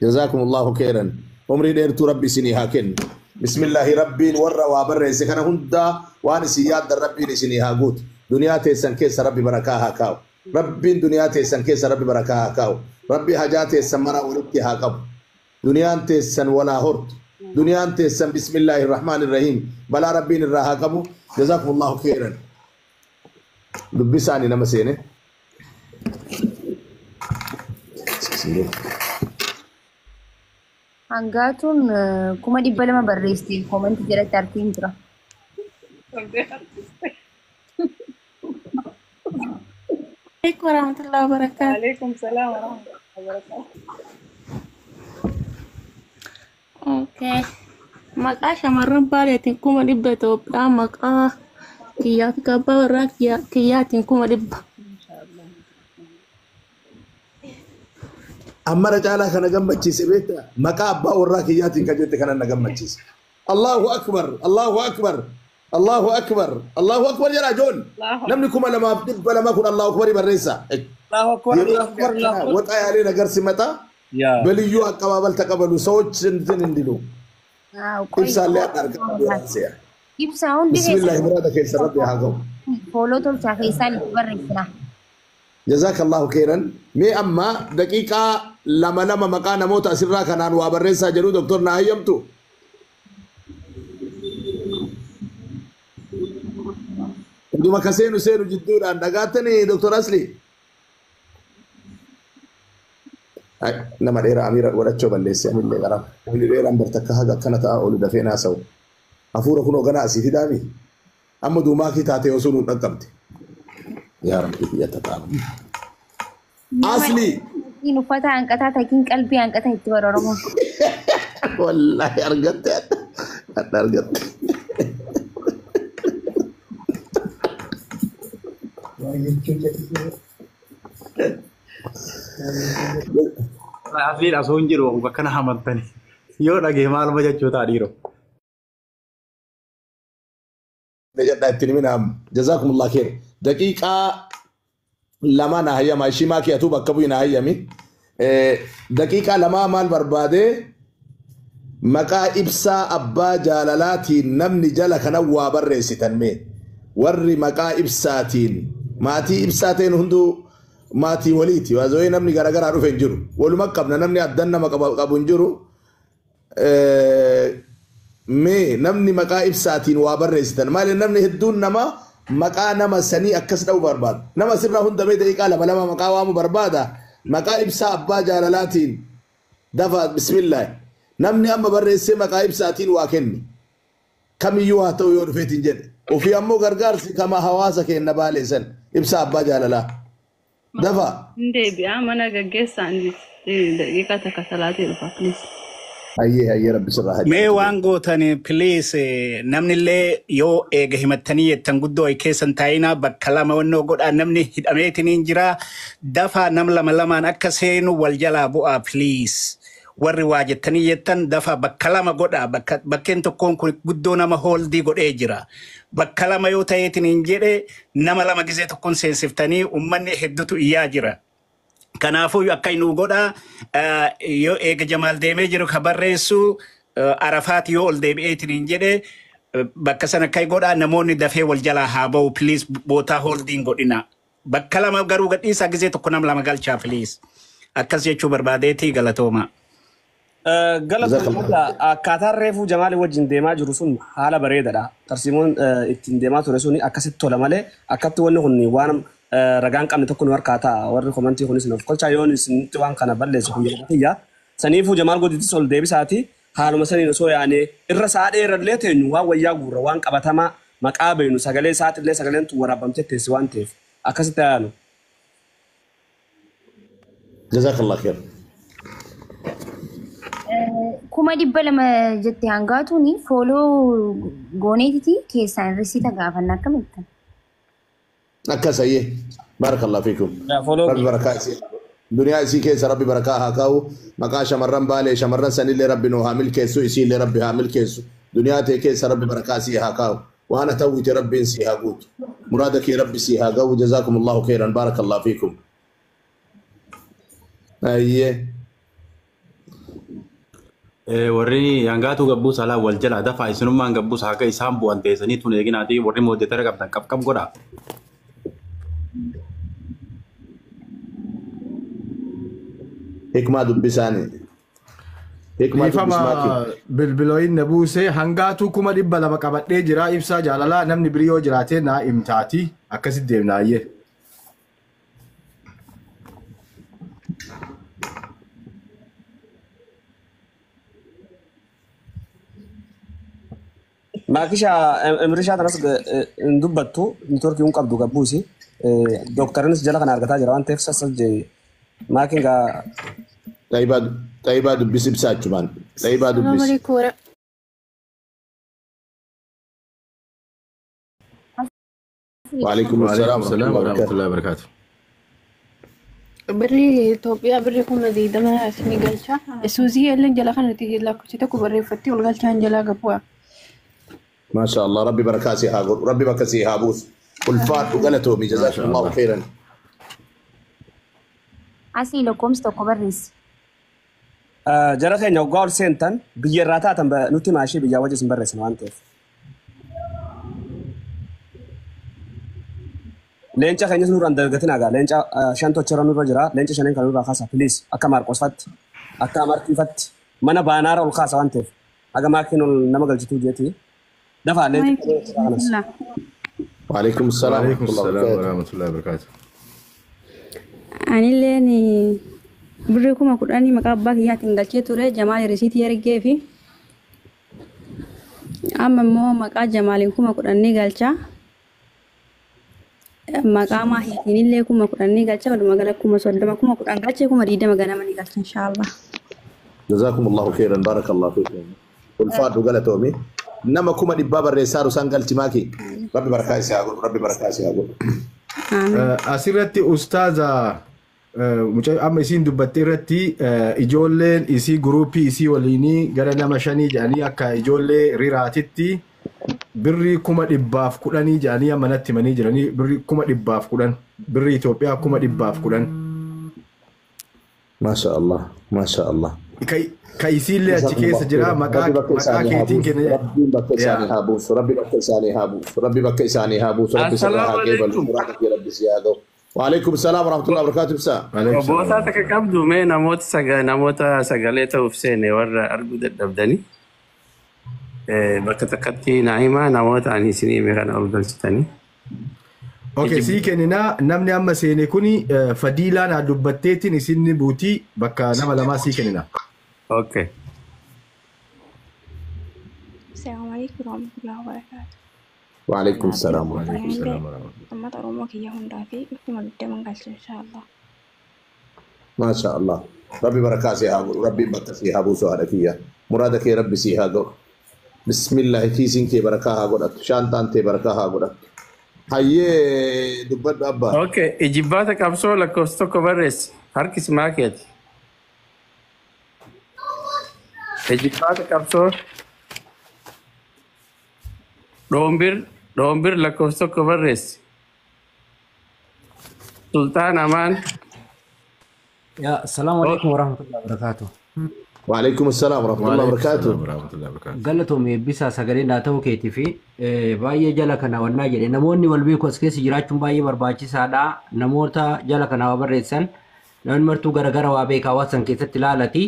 Jazaakumullahu khairan. Umrii dheertuu Rabbi isinii haa kennu. Bismillaahi, Rabbiin warra waa barreesse kana hundaa waan isin yaaddan Rabbiin isinii haa guutu. Duniyaa teessan keessa Rabbi barakaa haa kaa'u. Rabbiin duniyaa teessan keessa Rabbi barakaa haa kaa'u. Rabbi hajaa teessan mara walitti haa qabu. Duniyaan teessan walaa hortu. Duniyaan teessan, bismillaahi rahmaani rahiim. Balaa Rabbiin irraa haa qabu. Jazaakumullahu khairan. Dubbisaani nama seene. Hangaatuun 200,000 barreessite, koomantii jalatti argeen jira. عليكم ورحمة الله وبركاته. وعليكم السلام ورحمة الله وبركاته. Okay. Maqaa shamarran Baaleetiin 100,000 Itoophiyaa, maqaa kiyyaa fi abbaa warraa kiyyaatiin 100,000. Ammara caalaa kana gammachiise beektaa? Maqaa abbaa warraa kiyyaatiin kan jette kana na gammachiise. Allahu akbar, Allahu akbar, Allahu akbar, Allahu akbar jedha joon. Namni 2,200 kun Allahu akbarii barreessa. Allahu akbar, Allahu akbar, Allahu akbar. ወጣ ያለ ነገር ሲመጣ በልዩ አቀባበል ተቀበሉ፣ ሰዎች እንትን እንዲሉ። Ibsaallee hadha argaa. Ibsaa hundi. Bismillah, muraada keessa Rabbi haa ga'u. Follow tolchaa, keessaan itti barreessina. Jazakallahu khairan. Mee amma daqiiqaa lama lama maqaa namoota asirraa kanaan waa barreessaa jedhu, doktor, na hayyamtu. Hunduma ka seenu seenu jidduudhaan dhagaattanii, doktor Asli. Ay, nama dheeraa amiira godhachuu balleesse amillee qaram. Namni dheeraan bartakka haga akkana ta'a oolu dafee naasa'u. Hafuura kunoo ganaa asii fidaami. Amma duumaakii taatee osoo nuun dhaqqabde. Yaa Rabbi biyya tataa'u. Asli. Takiin uffata hanqataa, takiin qalbii hanqataa itti bara Oromoo. Wallahi argatte, hadha argatte. Asliin asoo hin jiru bakka na hamantani. Yoo dhagee maaluma jechuu ta'a dhiiroo. Jedha ittiin himinaa. Jazaakumullah khair. Daqiiqaa 2 na hayyama, ishii maakii atuu bakka bu'i na hayyami. Daqiiqaa 2 maal barbaade? Maqaa ibsaa abbaa jaalalaatiin namni jala kana waa barreessitan, mee warri maqaa ibsaatiin maatii ibsaa ta'een hunduu maatii waliiti waazooyee, namni garaagaraa dhufe hin jiru, waluma qabna, namni addan nama qabu hin jiru. Mee namni maqaa ibsaatiin waa barreessitan maali? Namni hedduun nama maqaa nama sanii akkas dha'u barbaada. Nama sirraa hundamee daqiiqaa lama lama maqaa waamu barbaada. Maqaa ibsaa abbaa jaalalaatiin dafa, bismillah. Namni amma barreessee maqaa ibsaatiin waa kenni kamiyyuu haa ta'u yoo dhufeetiin jedhe ofii ammoo gargaarsi kama hawaasa keenya baaleessan ibsaa abbaa jaalalaa dafa. Hin deebi'aa, mana gaggeessaan daqiiqaa takka salaatee dhufa, please. Hayyee hayyee, Rabbi sirraa haa. Mee waan gootan, please, namni illee yoo eega himattanii jettan guddoo ay keessan taa'inaa, bakka lama wannoo godhaa. Namni hidhameetiin jira, dafaa nam lama lamaan akka seenu wal jalaa bu'aa, please. Warri waa jettanii jettan dafa bakka lama godhaa. Bakka bakkeen tokkoon kun guddoo nama hold godhee jira. Bakka lama yoo ta'eetiin hin jedhe nama lama gisee tokkoon seensiftanii ummanni hedduutu iyyaa jira. Kanaafuu akka inni godhaa, yoo eega Jamaal deemee jiru ka barreessu Arafaati yoo ol deebi'eetiin hin jedhe bakka sana akka godhaa, namoonni dafee wal jalaa haa ba'u, please, bootaa hold iin godhina. Bakka lama garuu gadhiisaa, gisee tokko nama lama galchaa, please. Akkas jechuu barbaadeetii, galatooma. Galatooma, akkaataan reefuu Jamaalii wajjin deemaa jiru sun haala bareedaadha. Tarsiimoon ittiin deemaa ture sun akkasitti tola malee akkatti wanni kun waan ragaan qabne tokko nu harkaa ta'a. Warri komantii kunis nuuf kolchaa yoon isinitti waan kana balleessu kun jedhama kiyya. Saniifuu Jamaal Godiitis ol deebisaati. Haaluma saniin osoo yaanee irra sa'a dheerallee teenyu waan wayyaa guurra, waan qabatamaa maqaa beenu, sagalee isaatillee sagaleen tun waraabamtee teessi waan ta'eef akkasitti yaanu. Jazakallah khair. 200,000 jette hangaatuuni, follow gooneetiti keessaan risiita gaafanna, akkamitti? Akkas, ayyee. Barakallahu fiikum. Follow. Rabbi barakaa isii. Duniyaa isii keessa Rabbi barakaa haa kaa'u. Maqaa shamarran baalee shamarran sanillee Rabbi nuu haa milkeessu, isiillee Rabbi haa milkeessu. Duniyaa ta'e keessa Rabbi barakaa sii haa kaa'u. Waan ati hawwite Rabbiin sii haa guutu. Muraada kee Rabbi sii haa ga'u. Jazaakumullahu khairan. Barakallahu fiikum. Ayyee. Warri hangaatuu gabbuu salaa wal jala dafaa isinummaan gabbuu haga isaan bu'an teessanii tun eeginaati warri moodeetara qabdan qabqab godhaa. Hikmaa dubbisaani. Hikmaa Dhiifama dubbismaaki. bilbilooyin na buuse hangaatuu 200,000 qabadhee jira ibsaa jaalalaa namni birii yoo jiraate naa imtaati akkasitti deemnaayyee. Maakisha Imrishaa tanas hin dubbattu niitoorkii hin qabdu gabbuusi. Dooktarinis jala kana argataa jira waan ta'eef sassajje maakiin gaa Xaayibaa dubbis ibsaa achumaan. Xaayibaa Assalamu dubbis. alaikum wara. Waalaikum Waalaikum salaam salaam warahmatullahi wabarakatuh. warahmatullahi wabarakatuh. Birri Itoophiyaa birri 20,000 isinii galcha. Suuzii illee jala kanatti lakkoofsi tokko barreeffatti ol galchaan jalaa gabu'a. Maasha Allah rabbi barakaa si haa godhu rabbi bakka si haa buusu. Ulfaadhu galatoomi Maasha jazaakumullahu Allah. khairan. Asii lakkoofsi tokko barreessi. Jara keenya waggaa ol seentan biyya irraa taatan nutti maashii biyyaa wajji isin barreessina waan ta'eef. Leenca keenyas nurraan dargatin agaa leenca shan tochara nurra jira leenca shaniin kan nurraa kaasa please akka maarqosfatti akka amartiifatti mana baanaara ol kaasa waan ta'eef haga maakiin ol nama galchituu jeeti dafaa leenca kanas. Waalaikum salaam Waalaikum warahmatullahi salaam wabarakatuh. warahmatullahi wabarakatuh. Anilleen birrii 10,000 maqaa abbaa kiyyaatiin galchee ture Jamaal risiitii ergee fi amma immoo maqaa Jamaaliin 10,000 ni galcha. Maqaa maahiitiin illee 10,000 ni galcha. Walumaa gala 30,000 10,000 galchee 20,000 ganama ni galcha inshaallah. Jazaakumullahu khairan barakallahu fiikum. Ulfaadhu galatoomi. Nama 100,000 barreessaa rusaan galchi maaki. Rabbi barakaa si haa godhu rabbi barakaa si haa godhu. Amiin. Asirratti ustaaza mucaa amma isiin dubbatte irratti ijoolleen isii guruupii isii waliinii gara nama shanii jedhanii akka ijoollee riraatitti birrii 110,000 jedhanii amma natti himanii jiranii birrii 110,000 birrii Itoophiyaa 110,000. Maasha Allah maasha Allah. Ka isiillee achi keessa jira maqaa Rabbi bakka maqaa isaanii haa keetiin buusu. kenna. Rabbiin bakka isaanii Yaa. haa buusu. Rabbi bakka isaanii haa buusu. Rabbi bakka isaanii haa buusu. Rabbi sirraa Assalaamu haa qeebalu. alaikum. Muraada kee rabbi si haa ga'u. Waalaikum salaam warahmatullahi wabarakatuh ibsaa. Waalaikum salaam Obbootaa takka warahmatullahi. qabdu mee namoota sagalee ta'uuf seene warra arguu dadhabdanii bakka takkatti naa himaa namoota ani isinii hime kana ol galchitanii. Okay, sii kenninaa namni amma seene kuni fadiilaa naa dubbatteetiin isinni buutii bakka nama lamaa sii kennina. Okay. Assalamu alaikum warahmatullahi wabarakatuh. Waalaikum salaam Waalaikum Anillee salaam warahmatullahi. uummata Oromoo kiyya hundaa fi 20,000 galcha inshaallah. Maasha Allah. Rabbi barakaa si haa godhu. Rabbiin bakka si haa buusu haadha kiyya. Muraada kee rabbi si haa ga'u. Bismillaahi kiisiin kee barakaa haa godhattu. Shaantaan tee barakaa haa godhattu. Hayyee dubbadhu abbaa. Okay. Ijibbaata qabsoo lakkoofsa tokko barreessi. Harki simaa keeti. Ijibbaata qabsoo dhoombir lakkoofsa tokko barreessi. Sultaan Amaan. Ya, assalamu alaikum warahmatullahi wabarakatuh. Waalaikum salaam warahmatullahi Waalaikum wabarakatuh. salaam warahmatullahi wabarakatuh. Galatoom eebbisaa sagalee naa ta'uu keetii fi baay'ee jala kana wannaa jedhe namoonni wal beeku as keessa jiraachuun baay'ee barbaachisaadha. Namoota jala kana waa barreessan namni martuu garagara waa beekaa hawaasa san keessatti ilaalati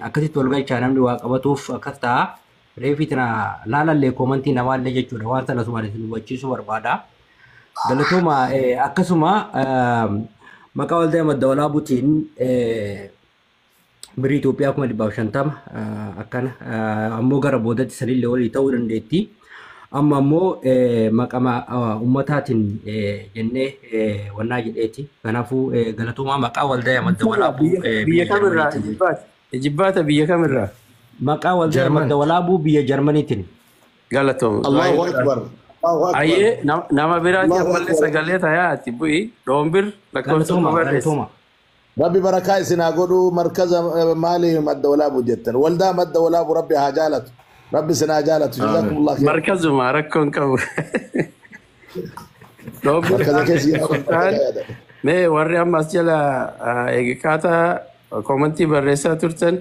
akkasitti wal galchaa namni waa qabatuuf akkas ta'a. Reefii tana laalallee koomantii namaallee jechuudha waan sana asumaan isin hubachiisuu barbaada. Galatooma akkasuma maqaa waldaa madda walaabuutiin birrii Itoophiyaa 150,000 akkana ammoo gara boodatti sanillee olii ta'uu dandeetti. Amma ammoo maqama ummataatiin jennee wannaa jedheeti. Kanaafuu galatoomaa maqaa waldaa madda walaabuu Biyya biyya kamirraa Jarmaniitiin. ijibbaata? Ijibbaata biyya kamirraa? Maqaa waldaa Jarman. madda walaabuu biyya Jarmaniitiin. Galatoom. Allahu akbar. Allahu akbar. Ayyee nama biraati Allahu ammallee akbar. sagalee tayaa bu'i dhoombir lakkoofsa tokko Galatooma barreessi. galatooma. Rabbi barakaa isin haa godhu markaza maali madda walaabu jettan. Waldaa madda walaabu rabbi haa jaalatu. Rabbi isin haa jaalatu. Amiin. Jazaakumullah khairan. Markazuma rakkoon qabu. Dhoombir Markaza keessa yaa Sultaan mee warri ammas jala eegqaataa koomantii barreessaa turtan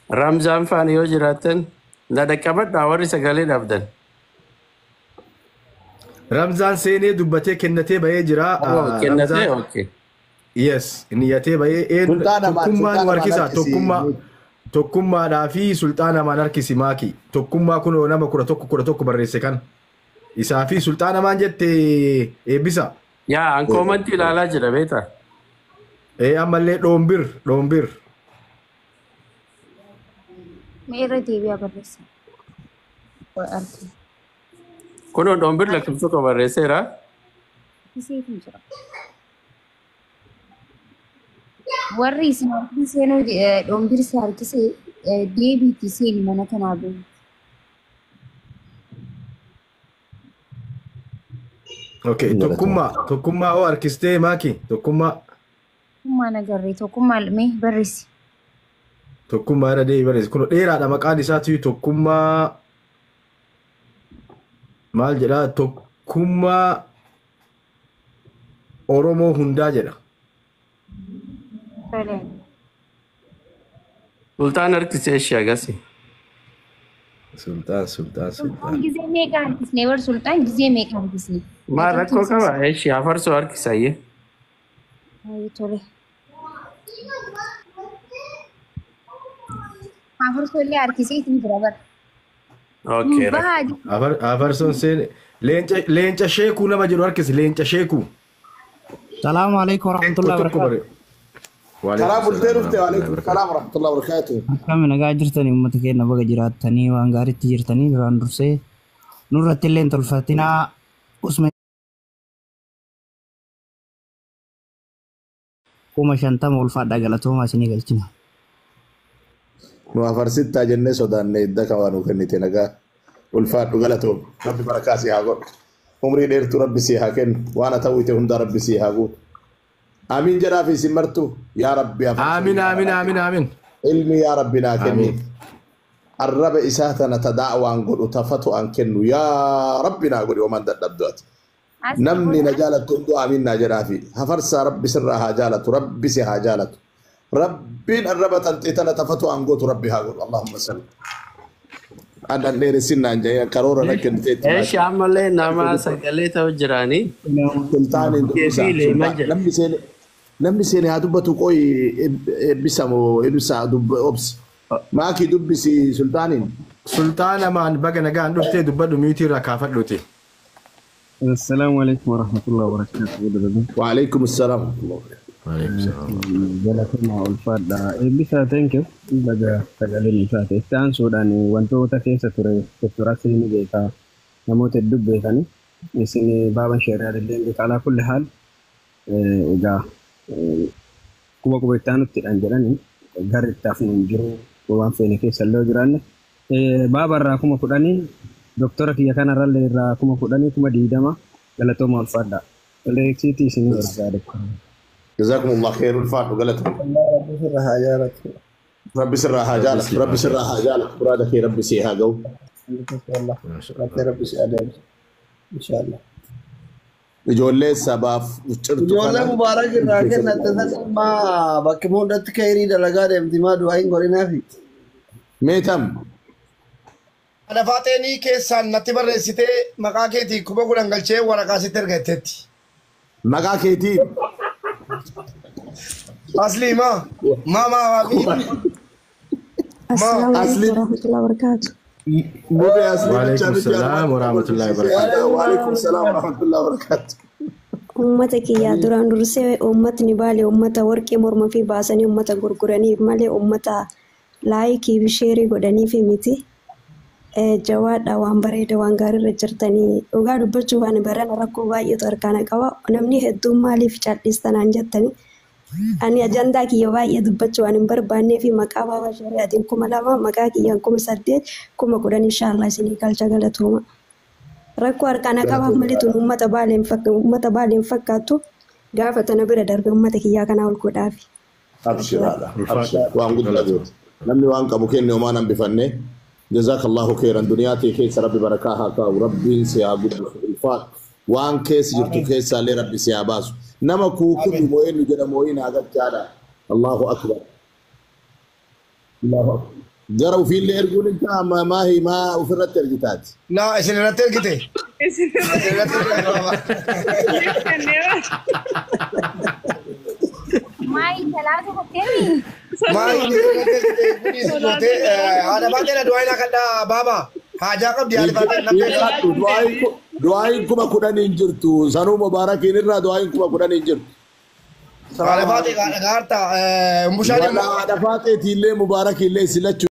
Ramzaan faan yoo jiraattan na dhaqqabadhaa warri sagalee dhabdan. Ramzaan seenee dubbatee kennatee bahee jira. Oh, kennatee? Ramzaan Okay. yes, niyyatee bahee Sulxaana maan tokkummaan sulxaana maan warkisa harkisi. tokkummaa tokkummaadhaa fi sulxaana maan harkisi maaki. Tokkummaa kunoo nama 11 11 barreesse kana. Isaa fi sulxaana maan jette eebbisa. Yaa an koomantii ilaalaa jira beektaa? Ammallee dhoombir dhoombir. Mee irra deebi'aa barreessa. Arki. Kunoo dhombir lakkoofsa tokko barreesseera. Harkiseetu jira. Warri isin harkisee seenuu dhombirsi harkisee deebiitti seeni mana kanaa bahu. Okay, tokkummaa tokkummaa oo harkistee maaki tokkummaa Tokkummaa nagarree tokkummaa mee barreessi. Tokkummaa irra deebi barreesse. Kun dheeraadha maqaan isaatu tokkummaa maal jedhaa tokkummaa Oromoo hundaa jedha. Tolee. Sultaan harkisee ishee agasi. Sultaan sultaan Sultaan sultaan. gizee meeqa harkisne war sultaan gizee meeqa harkisne? Maal rakkoo qaba? Ishee afarsoo harkisayyee. Ayyi tole. Afarsoo illee harkisee isin jira bara. Okay. Bahaa jiru. Afarsoon seen leenca leenca sheekuu nama jedhu harkisi leenca sheekuu. Salaamu alaikum warahmatullahi Tokko wabarakatuh. bare. Karaa Waalaikum bultee salaam dhufte warahmatullahi waalaikum wabarakatuh. salaam warahmatullahi wabarakatuh. Akkami nagaa jirtanii uummata keenya baga jiraattanii waan gaariitti jirtanii duraan dursee nurratti illee hin tolfatinaa usme 50,000 ulfaadhaa galatoomaa isinii galchina. Nu afarsittaa jennee sodaanne idda kan waan nu kennite nagaa ulfaadhu galatoom. Rabbi barakaa si haa godhu. Umrii dheertuu rabbi si haa kennu. Waan haa ta'u ite hundaa rabbi si haa guutu. Amiin jedhaa fi isin martu yaa rabbi afarsoo Aamin aamin aamin aamin. Ilmi yaa rabbi naa kenni. Aamin. Arraba isaa tana ta da'waan godhu tafatu an kennu yaa rabbi naa godhi homaan dadhabdu ati. Asii Namni booda na jaalattu hunduu amiin naa jedhaafi. Hafarsaa rabbi sirraa haa jaalatu rabbi si haa jaalatu. Rabbiin arraba tantee tana tafatu an gootu rabbi haa godhu. Allahumma salli. Adan dheeressin naan jedhee karoora na kenniteetti Ishee ammallee nama sagalee ta'u jiraanii. Sultaaniin dubbisa. Keefii leeman jedha. Namni seene namni seene haa dubbatu qoyi eebbisamoo eebbisa obsi. Maakii dubbisi sultaaniin. Sultaana maan baga nagaan dhuftee dubbadhu miitii irraa kaafadhuuti. Assalaamu alaikum warahmatullahi wabarakatuh. Waalaikum assalaam. Waalaikum salaam. Galatoomaa ulfaadha. Eebbisaa thank you. Baga sagaleen isaa ta'e. Itti aansuudhaan wantoota keessa ture doktoraas ni beekaa. Namoota hedduu beekani. Isin baaban sheeraa illee beekaa. Alaa kulli haal egaa quba quba itti aanuttidhaan jedhani gara itti hafnu hin jiru waan feene keessa illee yoo jiraanne. Baaba irraa 10,000 doktora kiyya kanarrallee irraa 10,000 20,000 galatoomaa ulfaadha. Leeksiitii isinii ergaa doktora. Jazakumullah khair ulfaadhu galatoom. Rabbi sirra haa jaalatu. Rabbi sirraa haa jaalatu. Rabbi sirraa haa jaalatu. Muraada kee rabbi si haa ga'u. Inshallah. Rabbi rabbi si adeemsa. Inshallah. Ijoollee sabaaf cirtu Ijoollee kana mubaarak irraa kennatte san maa bakki hundatti kayrii dalagaa deemti maa du'aa hin godhinaafi. Meetam. Lafaa xeenii keessaan natti barreessitee maqaa keetii 10,000 galchee waraqaa sitti ergatteetti. Maqaa keetiin. Aslii maa maa maa maa Assalaamu alaikum Asli warahmatullahi wabarakatuh. mube asli bichaa Waalaikum miti salaam warahmatullahi wabarakatuh. Waalaikum salaam warahmatullahi wabarakatuh. Uummata kiyyaa duraan dursee uummatni Baalee uummata warqee morma fi baasanii uummata gurguraniif malee uummata laayikii fi sheerii godhaniif miti. Jawaadha waan bareeda waan gaariirra jirtanii dhugaa dubbachuuf ani barana rakkoo baay'eetu harkaana qaba. Namni hedduun maaliif cal'istanaan jettanii ani ajandaa kiyya baay'ee dubbachuu waan hin barbaannee fi maqaa baabaa shari'aatiin 2,000 maqaa kiyyaan 8,000 10,000 inshaallah isinii galcha galatooma. Rakkoo harkaana qabaaf malee tun uummata baaleen fakkaattu gaafa tana bira darbe uummata kiyyaa kanaa ol godhaafi. Abshiraadha. Abshira. Waan guddaa gooti. Namni waan qabu kenne homaan hambifanne. Jazakallahu khairan. Duniyaa tee keessa rabbi barakaa haa kaa'u. Rabbiin si haa guddisu. Ulfaadhu. Waan keessa jirtu keessaallee rabbi si haa baasu. Nama kuukutu moo eenyu jedhamu ho'iin haa galchaadha. Allahu akbar. Allahu akbar. Gara ofiillee erguun hin ta'a maa himaa ofirratti ergitaati. Laa isin irratti ergite. Isin irratti ergite baaba. Maayi talaata kotteemi. Maayi isin irratti ergite kunis gootee haadha faaxee du'aa ilaa kan baaba. Haajaa qabdi haadha faaxee namni. Du'aayin 10,000 hin jirtu. Sanuu mubaarakiin irraa du'aayin 10,000 hin jirtu. Haadha faaxee gaarta. Umbushaan Wala haadha faaxeetiillee mubaarakiillee silachuu.